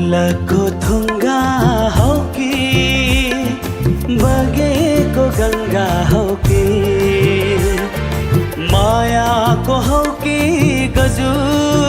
फुलको थुङ्गा हौ कि बगेको गङ्गा हौ कि मायाको हौ कि गजुर